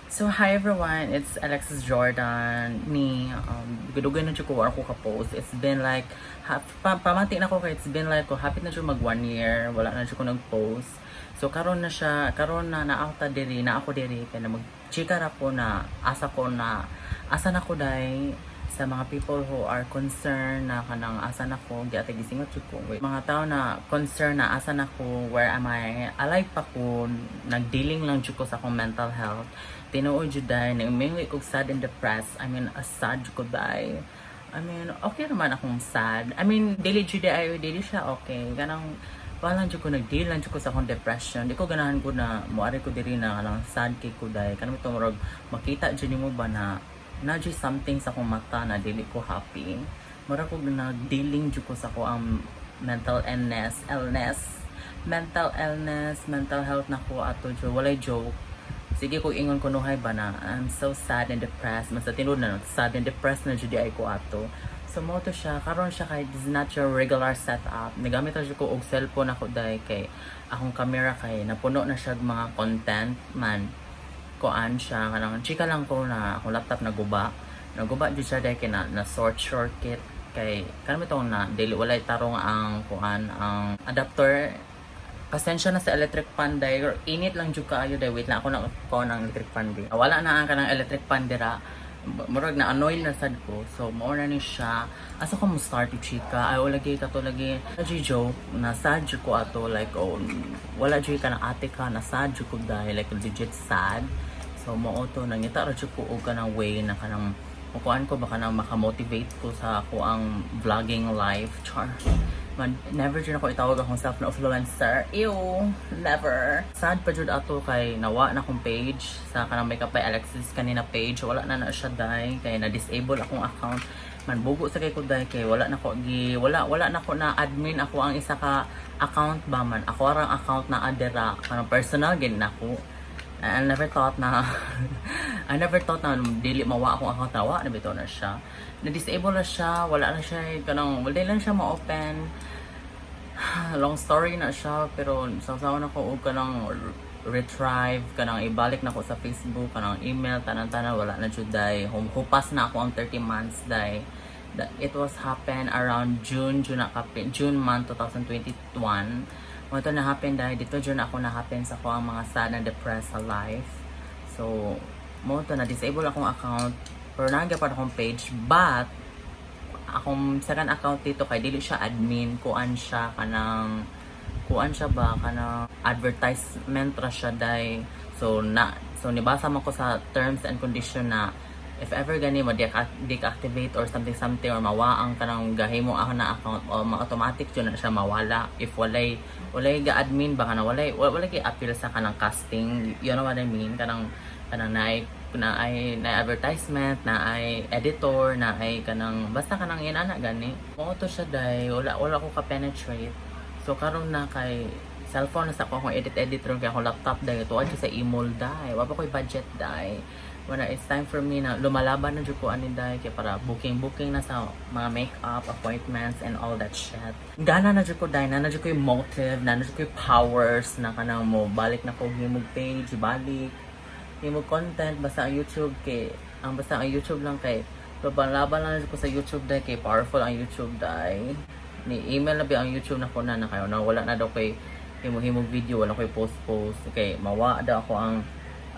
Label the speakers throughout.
Speaker 1: So, hi everyone, it's Alexis Jordan, me, dugay na jud ko wala ko ka-post. It's been like, pamati na ko kay it's been like, ko hapit na jud mag one year, wala na jud ko nag-post. So, karon na siya, karon na naauta diri, na ako diri, kaya na mag-chika ra ko na, asa ko na, asa na ko day, sa mga people who are concerned na kanang asa na ko, giatay gisingot jud ko. Wait. Mga tao na concerned na asa na ko, where am I, alive pa ko, nag-dealing lang jud ko sa akong mental health. Tinuod jud day, nagmingoy kog sad and depressed. I mean, a sad jud ko day. I mean, okay naman akong sad. I mean, dili jud ay dili siya okay. Kanang wala lang jud ko, nag-deal lang jud ko sa akong depression. Di ko ganahan ko na muari ko diri na kanang sad kay ko day. Kanang ito murag makita jud nimo ba na na jud something sa akong mata na dili ko happy. Mura ko nag-dealing jud ko sa ako ang mental illness, mental illness, mental health na ko ato jud. Walay joke. Sige ko ingon ko nuhay ba na I'm so sad and depressed. Mas sa tinuod na sad and depressed na jud ay ko ato. So mo to siya karon siya kay this is not your regular setup. Nagamit ra jud ko og cellphone ako dai kay akong camera kay napuno na siya og mga content man. Kuan siya kanang chika lang ko na akong laptop naguba. Naguba jud siya dai kay na short circuit kay kanang itong na dili walay tarong ang kuan, ang adapter. Pasensya na sa electric fan dai, or init lang jud kaayo dai. Wait lang, ako na ko ng electric fan di. Wala na ang kanang electric fan dira, murag na annoy na sad ko. So mao na ni siya. Asa ko mo start to chika? Ay, wala lagi kato lagi na joke na sad jud ko ato, like, oh, wala jud ka na ate ka na sad jud ko dai, like legit sad. So mao to, nangita ra jud ko og kanang way na kanang kuan ko baka nang makamotivate ko sa ako ang vlogging life, char man. Never jud ako itawag akong self na influencer. Ew, never. Sad pa jud ato kay nawa na akong page sa kanang Makeup by Alexis kanina page. Wala na na siya day kay na disable akong account man. Bugo sa kay ko day kay wala na ko gi wala na ko na admin ako ang isa ka account ba man. Ako arang account na adera kanang personal gin nako. I never thought na dili mawa akong account, nawa na bitaw na siya. Na-disable na siya, wala na siya kanang wala lang siya ma-open. Long story na siya, pero saw na ko og kanang retrieve, kanang ibalik na ko sa Facebook, kanang email, tanan-tanan wala na jud day. Hupas na ako ang 30 months day. It was happen around June, June na kapin, June month 2021. Mo to na happen dahil dito jud ako na happen sa ko ang mga sad and depressed sa life. So, mo to na disable akong account pero naa pa akong page, but akong second account dito kay dili siya admin, kuan siya kanang kuan siya ba, kanang advertisement ra siya day. So na so nibasa man ko sa terms and condition na if ever gani mo deactivate or something something or mawa ang kanang gahimo ako na account o ma-automatic jud na siya mawala if walay ga admin ba, kanang walay kay appeal sa kanang casting, you know what I mean? Kanang naay na advertisement na ay editor na ay kanang basta kanang inana gani. Mo to siya day, wala ko ka penetrate. So karon na kay cellphone na sa ako akong edit edit ron kay akong laptop day tuad sa email day, wa pa koy budget day. Wala, it's time for me na lumalaban na jud ko ani day kay para booking booking na sa mga makeup appointments and all that shit. Gana na jud ko day, na jud ko yung motive, na jud ko yung powers na kanang mo balik na ko himog page, balik himog content. Basta ang YouTube kay ang basta ang YouTube lang kay laban-laban lang jud ko sa YouTube day kay powerful ang YouTube day. Ni email na ba ang YouTube na ko na na kayo na wala na daw kay himo himog video, wala koy post post kay mawa daw ako ang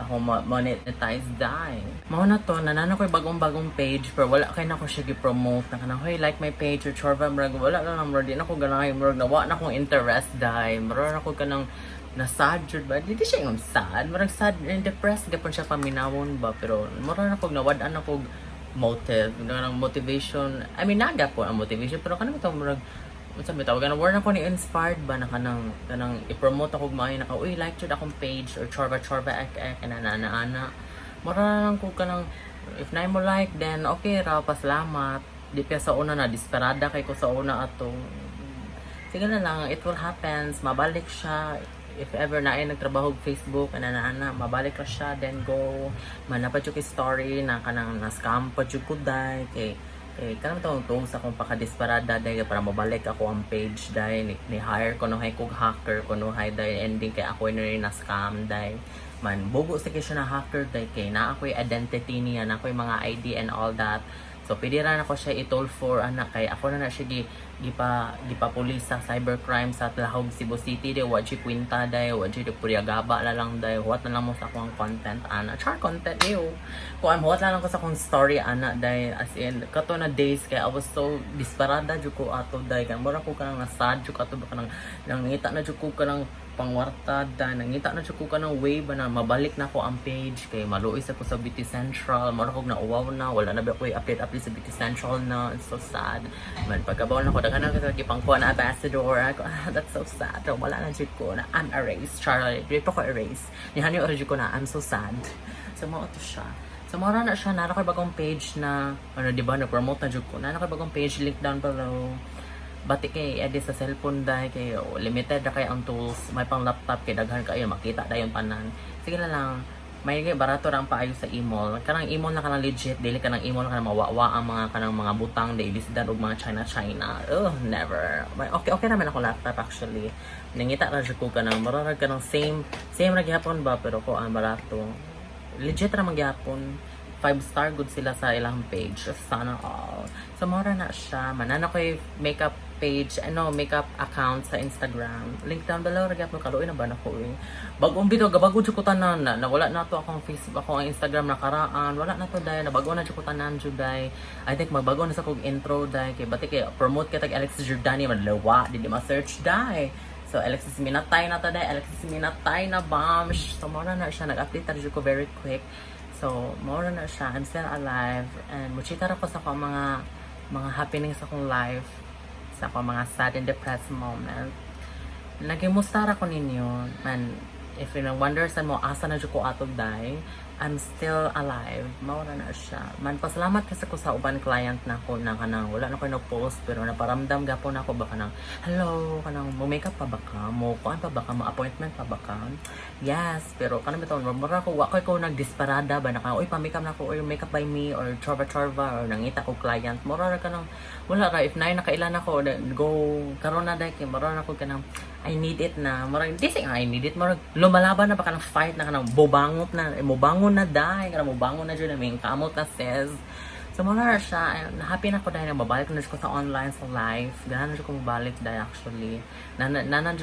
Speaker 1: ako monetize dai. Mao na to, nanana ko'y bagong-bagong page pero wala kay nako siya gi-promote na kanang, "Hoy, like my page" or chorva. Murag wala lang, murag di na ko ganahay, murag nawa na akong interest dai. Murag na ko kanang na sad jud ba. Di siya yung sad, murag sad and depressed gapon siya paminawon ba, pero murag na kog nawad-an na kog motive, kanang motivation. I mean, naga po ang motivation, pero kanang ito murag unsa may tawag, kanang wala na ko ni inspired ba na kanang i-promote ako maayo na ka, "Uy, like jud akong page" or chorva chorva ek ek ana ana ana. Mura na lang ko kanang if na mo like, then okay ra, pasalamat. Di pa sa una na desperada kay ko sa una ato. Sige na lang, it will happen, mabalik siya. If ever na ay nagtrabaho og Facebook ana na ana, mabalik ra siya, then go man na pa jud kay story na kanang na scam pa jud ko day kay kanang tawag tuong sa akong pakadisparada day para mabalik ako ang page day. Ni hire ko no hay kog hacker ko no hay day, ending kay ako ni na scam day. Man bugo sa kay siya na hacker day kay naa ako'y identity niya, naa ako'y mga ID and all that. So pwede ra nako siya i-toll for ana kay ako na na siya gi gipa gipa police sa cybercrime sa Lahog, Cebu City day. Wa siya kwenta day, wa siya purya gaba na lang day. Huwat na lang mo sa akong content ana, char, content ew kuan, huwat na lang ko sa akong story ana day. As in, kato na days kay I was so disparada jud ko ato day, kay mura ko kanang nasad jud ato ba, kanang nangita na jud ko kanang pangwarta da, nangita na jud ko kanang way ba na mabalik na ko ang page kay maluoy sa ko sa Beauty Central. Mura kog nauwaw na, wala na ba ko i-update update sa Beauty Central na. It's so sad man. Pagkabaw na ko, daghan na ko sa gipangkuha na ambassador ako. Ah, that's so sad. So, wala na jud ko na, I'm erased. Charlie, di pa ko erase ni hani jud ko na I'm so sad. So mao to siya. So, mao na siya, naa ko'y bagong page na, ano, di ba, na-promote na jud ko. Naa ko'y bagong page, link down below. Bati kay edi sa cellphone dahil kay, oh, limited na kay ang tools. May pang laptop kay daghan kayo, makita dayon tanan. Sige na lang, may barato ra ang paayo sa email. Kanang email na kanang legit, dili kanang email na kanang mawawa ang mga kanang mga butang dili isdan og mga China China. Oh, never. May okay okay naman ako laptop actually. Nangita ra jud ko kanang mararag kanang same same ra gihapon ba, pero ko ang barato. Legit ra man gihapon. 5 star good sila sa ilang page. Sana all. So, mora na siya. Naa na ko'y makeup page, ano, makeup account sa Instagram. Link down below. Ra gyapon, kaluoy na ba na ko eh. Bagong bitaw, gabago jud ko tanan na, nawala na to akong Facebook, ako ang Instagram nakaraan. Wala na to dahil, nabago na jud ko tanan jud day. I think magbago na sa kog intro day kay bati kay promote kay tag Alexis Jordani, madlawa, di ma-search day. So, Alexis Minatay na ta day, Alexis Minatay na bomb. So, mora na siya. Nag-update na jud ko very quick. So, mora na siya. I'm still alive. And muchika ra ko sa akong mga happenings sa akong life. Sa akong mga sad and depressed moment. Nagimusta ra ko ninyo. And if you wonder sa mo, asa na jud ko atog day, I'm still alive. Mao na siya. Man, pasalamat kasi ko sa uban client na ko na kanang wala na ko no-post pero naparamdam gapon ako ba kanang hello, kanang mo makeup pa ba ka, mo kuan pa ba ka, mo appointment pa ba ka? Yes, pero kanang bitaw mura ko wa ko ko nagdisparada ba na ka, "Uy, pa-makeup na ko," or "Makeup by me," or chorva chorva, or nangita ko client. Mura ra kanang wala ra if nay nakailan ako then go karon na dai kay mura na ko kanang I need it na. Mura di say I need it, mura lumalaban na ba kanang fight na kanang bobangot na eh, mobangon na dai kanang mobangon na jud na may kamot na says. So mura ra siya. Happy na ko dahil mabalik na ko sa online sa life. Ganahan na ko mabalik dahil actually. Na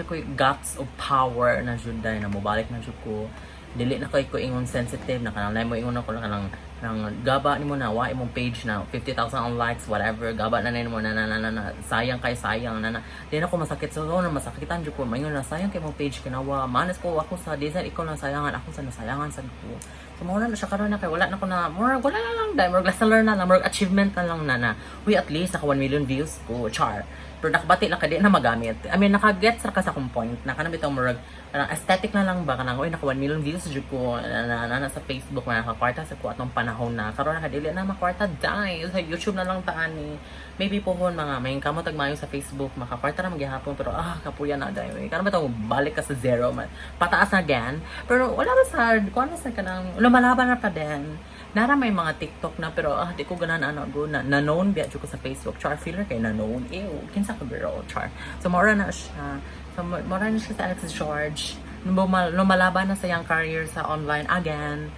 Speaker 1: ko yung guts of power na jud dahil na mabalik na jud ko. Dili na ko ingon sensitive na kanang mo ingon ako na kanang nang gaba nimo na wa imong page na 50,000 ang likes, whatever, gaba na nimo na na na na, na sayang kay sayang na na di na ko masakit so na masakitan jud ko maingon na sayang kay imong page kinawa manas ko ako sa design ikaw na sayangan ako sa nasayangan sad ko. So mao na siya karon na kay wala na ko na more, wala na lang dai, more lesson na lang, more achievement na lang na na uy, at least naka 1 million views ko, char. Pero nakabati lang ka di na magamit. I mean, nakaget sa ka sa akong point na kanang bitong murag kanang aesthetic na lang ba, kanang uy, naka 1 million views jud ko na sa Facebook, na nakakwarta sa ko atong panahon na karon naka dili na makwarta dai sa YouTube na lang taani. Maybe pohon mga may kamo tag mayo sa Facebook makakwarta ra magyahapon, pero ah, kapuya na dai. Karon bitong balik ka sa zero man, pataas na again, pero wala ra sa kuan sa kanang lumalaban na pa din. Nara may mga TikTok na pero ah, di ko ganan ano go na, na known biya jud ko sa Facebook, char. Feeler kay na known, ew, kinsa ka girl, char. So mora na siya, so mora na siya sa Alex George. Lumalaban na sa iyang career sa online again.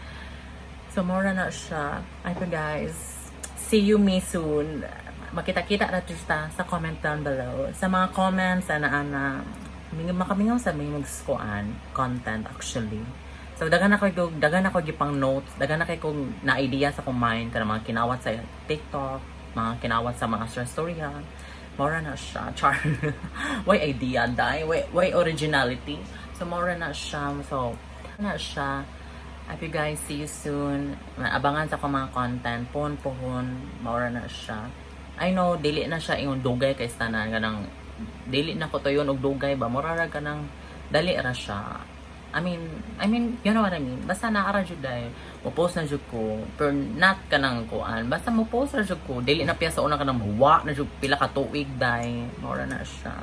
Speaker 1: So mora na siya. Ay pa guys, see you me soon. Makita-kita na ta sa comment down below sa mga comments ana ana makamingaw sa may magskuan content actually. So daghan ako gipang notes, daghan na kay kong na idea sa akong mind kanang mga kinawat sa TikTok, mga kinawat sa mga storya. Mora na siya, char. Why idea dai, why originality. So mora na siya. So na siya. Hope you guys see you soon. Abangan sa akong mga content, pohon pohon, mora na siya. I know dili na siya ingon dugay kay tanan, kanang dili na ko tuyon og dugay ba, mura ra kanang dali ra siya. I mean, you know what I mean. Basta naa ra jud ay mo post na jud ko, pero not kanang kuan. Basta mo post ra jud ko, dili na piya sa una kanang wa na jud pila ka tuig day. Mura na siya.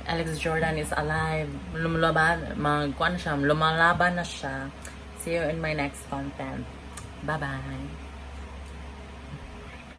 Speaker 1: Alex Jordan is alive. Lumalaban, mag kuan siya, lumalaban na siya. See you in my next content. Bye-bye.